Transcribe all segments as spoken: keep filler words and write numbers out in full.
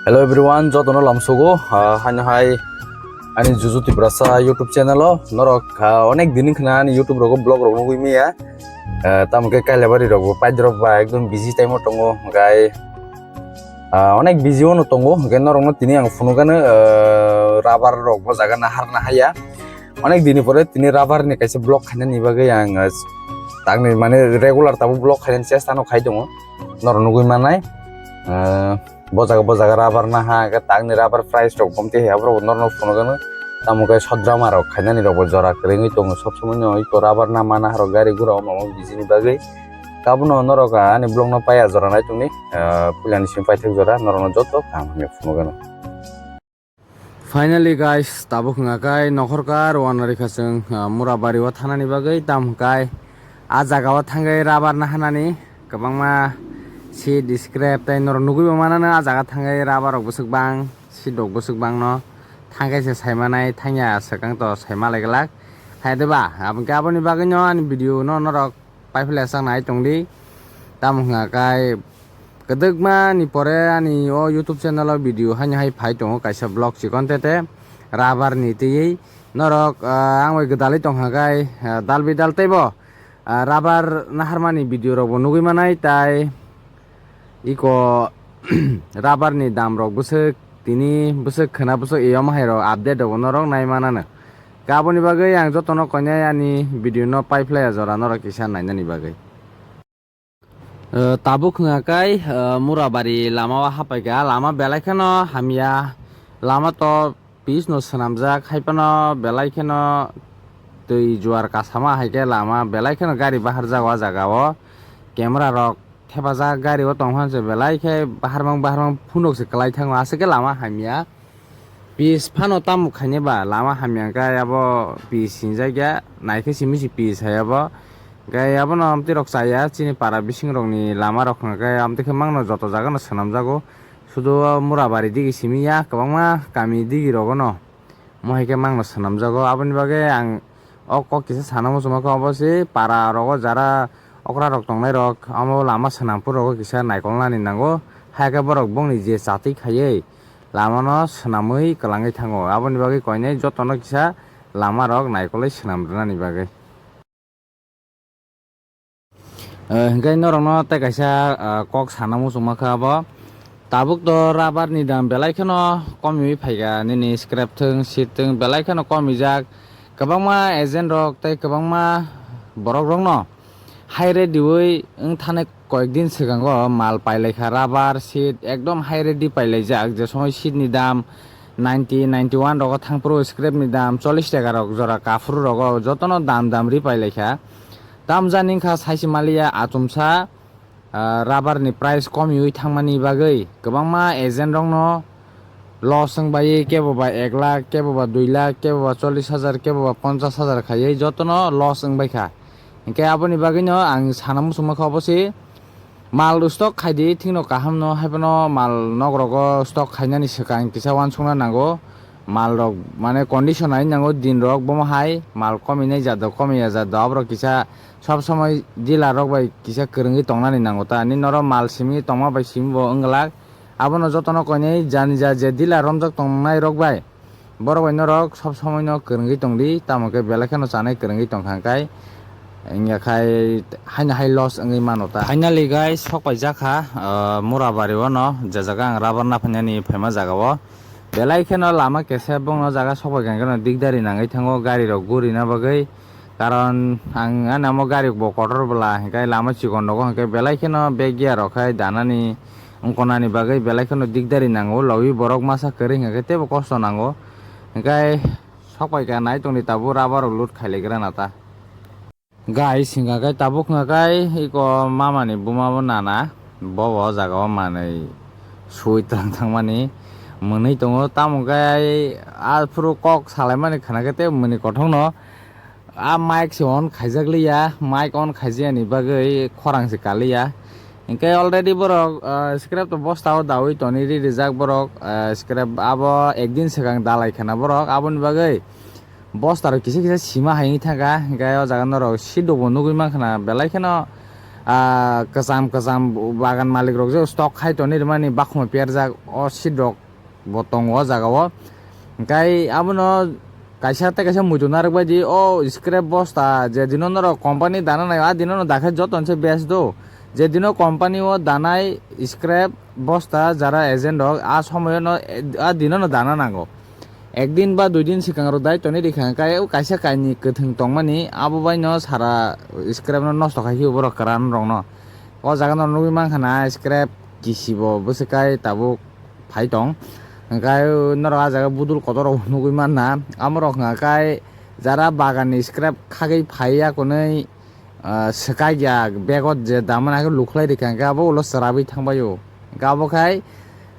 Hello everyone, jotono lamsogo, ah, haino hai ani Juju Tiprasa YouTube channel o norok, ah, onek din khna ani YouTube rogo vlog rok nugui maya. Ah, tamo khe Kailabari rok bo paidrop ba ekdom busy time o tongo, gai, ah, onek busy o no tongo, hingke norok no tini ang phunukgano, ah, rubber rok bo jaga nahar nahaya. Onek dini pore tini rubber ni kaisa vlog khainani bagwi ang, ah, tangni mane regular tabuk vlog khainani chesta no khai tongo. Norok nugui manai, ah, bo jaga, bo jaga rubber naha, hingke tangni rubber price rok bomti hai aborok norok no phunukgano. Tamo khe sodra ma rok khainani rok bo jora kwrwngwi tongo, sob somoi no iko rubber na mana harok gari gura o mama busy ni bagwi. Abono norok, ah, ani vlog no paiya jora nai tongni, ah, puilani simi paithak jora norok no joto kaham hamya phunukgano. Finally guys, tabuk hwnga kai nokhorkar wanarikha chwng, ah, Murabari o thanani bagwi, tam hwnkhe ah jaga o thangwi rubber nahanani kwbangma seat scrap tei norok nugwi bo manano ah jaga thangwi rubber rok bwswk bang, seat rok bwswk bang no thangkhe se saimanai, thangya swkang to saima lai glak. Hai de ba, aboni bagwi no ani video no norok paiphle sak nai tongdi. Tamo hwnga kai kwdwkma ni pore ani o YouTube channel o video haino hai phai tongo kaisa vlog chikon tete rubber ni twiwi. Norok, ah, ang bai gwdalwi tongkha kai, ah, dal bidal teibo, ah, rubber naharmani video rok bo nugwi manai tai. Iko rubber ni dam rok bwswk tini bwswk khwna bwswk eyom hai rok update rok norok nai manano. Aboni bagwi ang jotono koinai ani video no paiphlaiya jora norok kisa nainani bagwi. Eh, tabuk hwnga kai, eh, Murabari lama o hapaikha, lama belai kheno hamya, lama to pis no swnamjak, hai phano belai kheno twi juar kasama hai khe lama belai kheno gari baharjak o jaga o, camera rok thepajak gari o tongphan se belai khe baharmang baharmang phunuk se kwlai thango aswk khe lama hamya. Pis phano tamo khainai ba lama hamya khe abo pis hinjak ya naikhe simi se pis hai abo. Khe abono amtwi rok chaya chini para bising rokni lama rok hwnkhe amtwi khe mangno joto jaga no swnamjago. Sudu o Murabari digi simi ya kwbangma kami digi rogo no. Mo hai khe mangno swnamjago. Aboni bagwi ang o kok kisa sana muchungma khe obo se para rogo jara okra rok tongnai rok amo lama swnam phuru rogo kisa naikolnani nango. Hai khe borok bongni je chatwi khaiwi lama no swnamwi kwlangwi thango. Aboni bagwi koinai jotono kisa lama rok naikolwi swnam rwnani bagwi. Eh, hingke norokno tei kaisa, ah, kok sana muchungma kha abo. Tabuk to rubber ni dam belai kheno komiwi phaikha, nini scrap thung, seat thung belai kheno komijak. Kwbangma agent rok tei kwbangma borok rokno hai rate diwi wng thani koyek din swkango mal pailaikha, rubber, seat ekdom hai rate di pailaijak. Je somoi seat ni dam ninety, ninety one rogo thangphuru scrap ni dam chollish taka rok jora kaphuru rogo jotono dam dam ri pailaikha. Tamjani wngkha saisi maliya achomsa, ah, rubber ni price komiwi thangmani bagwi kwbangma agent rokno loss wng bai kebo ba ek lakh, kebo ba dui lakh, kebo ba chollish hajar, kebo ba ponchash hajar khaiwi jotono loss wng bai kha. Hinkhe aboni bagwino ang sana muchungma kha obo se mal stock khaidi thikno kaham no, haiphano mal nok rogo stock khainani swkang kisa uansukna nango. Mal rok mane condition nai nango, din rok bomo hai mal kominai jat do komiya jat do aborok kisa sob somoi dealer rok bai kisa kwrwngwi tongnani nango ta. Ani norok mal simi tongma bai simi bo wng glak. Abono jotono koinai jani ja je dealer romjak tongnai rok bai, borok bai norok sob somoi no kwrwngwi tongdi, tamo khe belai kheno chanai kwrwngwi tongkha hwnkhe wngya khai haino hai loss wngwi mano ta. Finally guys, sok paijak kha, ah, Murabari o no, je jaga ang rubber naphainani phaima jaga o. Belai kheno lama kesa bongno jaga sok bai kha hwnkhe no dikdari nangwi thango gari rok gurina bagwi. Karon ang ani amo gari bo kotor bwla, hinkhe lama chikon rogo hinkhe belai kheno bag gear rok khai danani wngkonani bagwi belai kheno dikdari nango, logi borok masa kwrwi hinkhe teibo kosto nango. Hinkhe sok pai kha nai tongdi tabuk rubber rok load khailaigra na ta. Guys, hinkha khe tabuk wngkha khe iko mama ni buma bo nana, bo bo o jaga o manwi sui tlang thangmani mwnwi tongo, tamo khe a phuru kok salaimani khana khe tei mwnwi kothokno. A mic se on khaijak liya, mic on khaijani bagwi khorang se kaliya. Hinkhe already borok, ah, scrap to bosta o dawi toni ri rijak borok, ah, scrap abo ekdin swkang dalai khana borok, aboni bagwi bosta rok kisa kisa sima hai wngwi thangkha. Hinkhe o jaga norok seat rok bo nugwi mankha na belai kheno Ah, kwcham kwcham bagan malik rok je stock khai tonwi rwmani bakhuma perjak o seat rok bo tongo o jaga o. Hwnkhe abono kaisa tei kaisa muitu narwk bai di, o scrap bosta je dino norok company dana nai, a dino no dakhe joto se bes do. Je dino company o danai scrap bosta jara agent rok a somoyo no, a dino no dana nango. Ekdin ba dui din swkang rok dai tonwi rikha, hwnkhe o kaisa kainwi kwthwng tongmani, abo bai no sara scrap no nosto khai khe borok kwran rok no. O jaga no nugwi mankha na scrap kisi bo bwswk kai tabuk phai tong. Hwnkhe norok a jaga budul kotor rok nugwi man na. Amo rok hwnkha kai jara bagan ni scrap khagwi phai ya konwi, ah, swkak ya bag o je dama nai khe lukhlai rikha, hwnkhe abo ulo chwrabwi thang bai o. Hwnkhe abo khai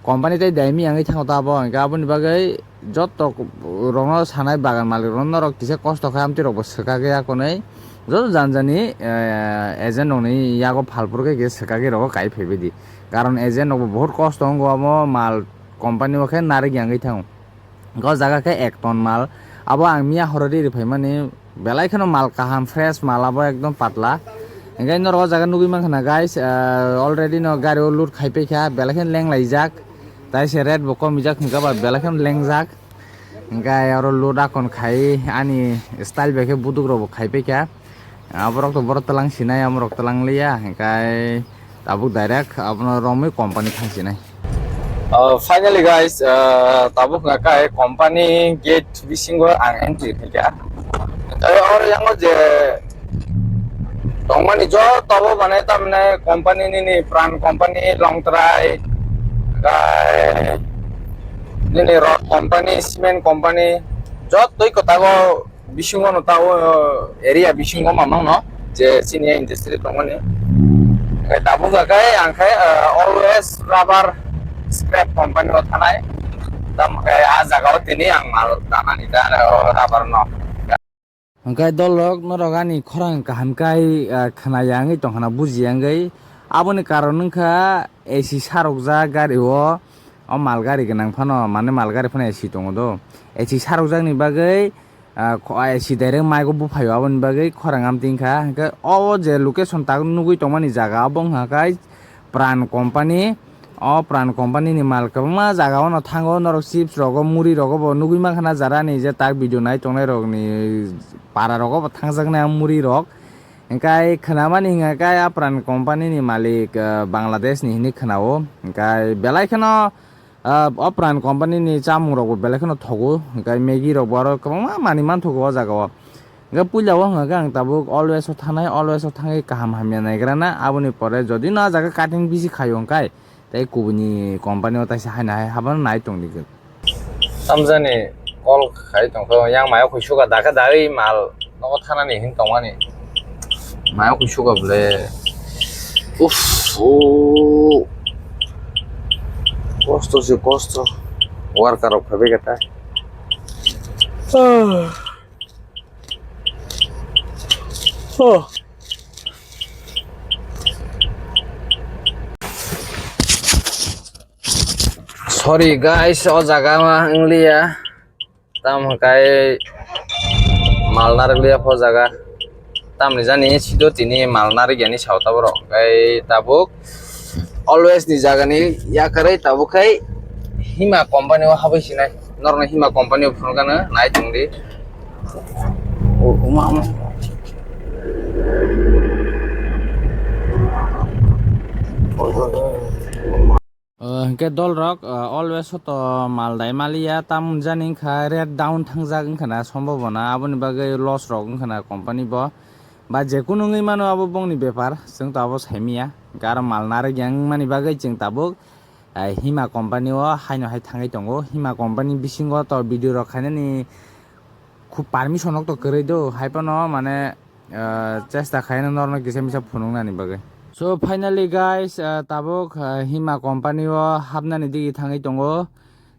company tei daimi wngwi thango ta abo, hwnkhe aboni bagwi joto rokno sanai bagan malik rokno norok kisa kosto kha amtwi rok bo swkak ya konwi. Joto jani jani, eh, agent rokni yago phalpur khe kisa swkak ya rokno kai phaibai di. Karon agent rok bo bahut kosto wngo, amo mal company o khe narik ya wngwi thango. O jaga khe ek ton mal, abo ang miya horo riri phaimani, belai kheno mal kaham, fresh mal, abo ekdom patla. Hwnkhe norok o jaga nugwi mankha na guys, ah, already no gari o load khai paikha, belai kheno lenglaijak, tai se rate bo komijak hwnkhe ba belai kheno lengjak. Hwnkhe oro load akon khai ani style bai khe buduk rok bo khai paikha. Aborok to borok twlang sinai, amorok twlang liya, hwnkhe tabuk direct abono romwi company thang sinai. Oh, finally guys, uh, tabuk hwnkha kai company gate bisingo ang entry khaikha. Tei oro yango je tongmani joto bo mane tamne company nini Pran company, Longtrai, kai nini rod company, cement company, jotoi kwtago bisingo no ta o area bisingo mamang no je sini industry tongmani. Hwnkhe tabuk hwnkhe ang khe, uh, always rubber scrap company o thanai. Tamo khe a jaga o tini ang mal tanani ta, uh, rubber no. Hwnkhe dolrok norok ani khorang kaham kai, uh, khwnaya wngwi tongkhana bujiya wngwi. Aboni karon wngkha A C sarokjak gari o, o mal gari gwnang phano, mane mal gari phano A C tongo do. A C sarokjakni bagwi ah, kho-, A C direct mic o buphaio, aboni bagwi khorang amtwi wngkha. Hwnkhe o je location tak nugwi tongmani jaga, abo wngkha khe Pran company. O Pran company ni mal kwbangma jaga o no thango, norok chips rogo, muri rogo bo nugwi mankha na jara ni je tak video nai tongnai rok ni para rogo bo thangjaknai a muri rok. Hwnkhe khwnamani hwnkha khe a Pran company ni malik, ah, Bangladesh ni hinwi khwnao. Hwnkhe belai kheno Ah, o Pran company ni chamung rok bo belai kheno thogo, hwnkhe Maggi rok bo aro kwbangma manwi manthogo o jaga o. Hwnkhe puila o hwnkha khe ang tabuk always o thanai, always o thangwi kaham hamya naigrana, aboni pore jodi no a jaga cutting bisi khaio hwnkhe tei kubuni company o taisa haino hai habano nai tongdi. Tamjani call khai tongkha, yang mayo kuisuka dakha dagwi mal. Nogo thanani hin tongmani. Mayo kuisuka ble. Uff, o. Kosto se kosto. Worker rok phaibai khe ta. Ah. Oh. Sorry guys, o jaga ma wngliya. Tamo hwnkhe mal narwk liya pho jaga. Tamni jani sido tini mal narwk yani sao ta borok. Hwnkhe tabuk always ni jaga ni yakarwi tabuk khai Hima company o habwi sinai. Norokno Hima company o phunukgano nai tongdi. O, o ma, o ma. O, o, o. Ah, hwnkhe dolrok, ah, always o to mal dai maliya, tamoni jani wngkha rate down thangjak wngkha na sombobona, aboni bagwi loss rok wngkha na company bo. Ba jekunu wngwi mano abo bongni bepar, chwng to abo saimiya. Hwnkhe aro mal narwk yang wngmani bagwi chwng tabuk, ah, Hima company o haino hai thangwi tongo. Hima company bisingo to video rok khainani khub permission rok to kwrwi do, hai phano mane, ah, chesta khaino norokno kisa misa phunuknani bagwi. So finally guys, ah, tabuk, ah, Hima company o hapnani digi thangwi tongo.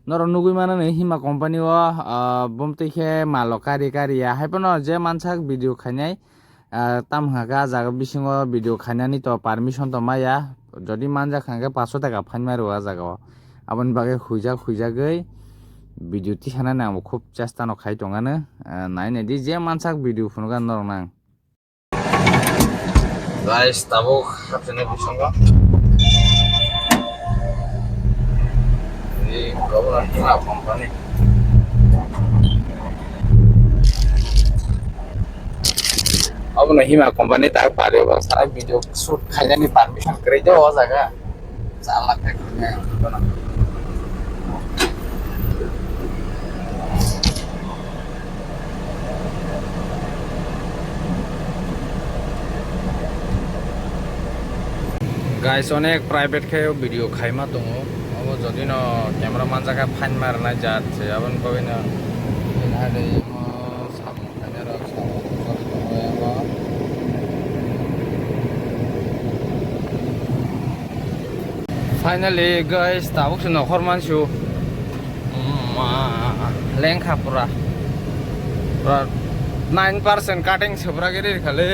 Norok nugwi mano ni Hima company o, ah, bumtwi khe malo kari kari ya. Hai phano je mansak video khainai, ah, tam hwnkha khe ah jaga bisingo video khainani to permission to maya. Jodi manjak hwnkha khe paanch sho taka phaima rwo ah jaga o. Aboni bagwi huijak huijagwi video tisanani ang bo khub chesta no khai tongano. Ah, nai nai di je mansak video phunukha norok nang. Guys, tabuk hapsini bisingo. Ini gabung lagi lah company. Abono hima company tak pare bo sana video shoot khainani permission kwrwi do o jaga. Chalak khe khwlai ang bono. Guys, onek private khe video khaima tongo. Abo jodi no camera manjak khe fine marnai jat se aboni bagwi no. Finally, guys, tabuk se nokhor mansu. Ma, lengkha pura. Pura nine percent cutting se pura giri khale.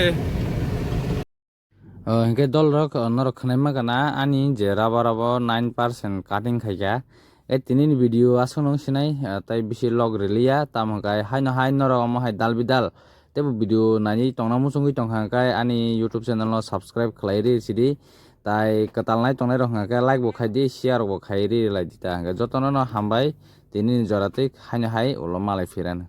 O, hinkhe dol rok, o, norok khwnai ma gana ani je rubber abo nine percent cutting khaikha. E tini ni video aswk nung sinai, ah, tai bisi log riliya, tamo khe haino hai norok omo hai dal bidal teibo video naiwi tongna muchungwi tongkha, hwnkhe ani YouTube channel no subscribe khlai ri sidi, tai kwtal nai tongnai rok hwnkhe like bo khai di, share bo khai ri lai di ta, hwnkhe jotono no hambai tini ni jora tei haino hai ulo malai phirano.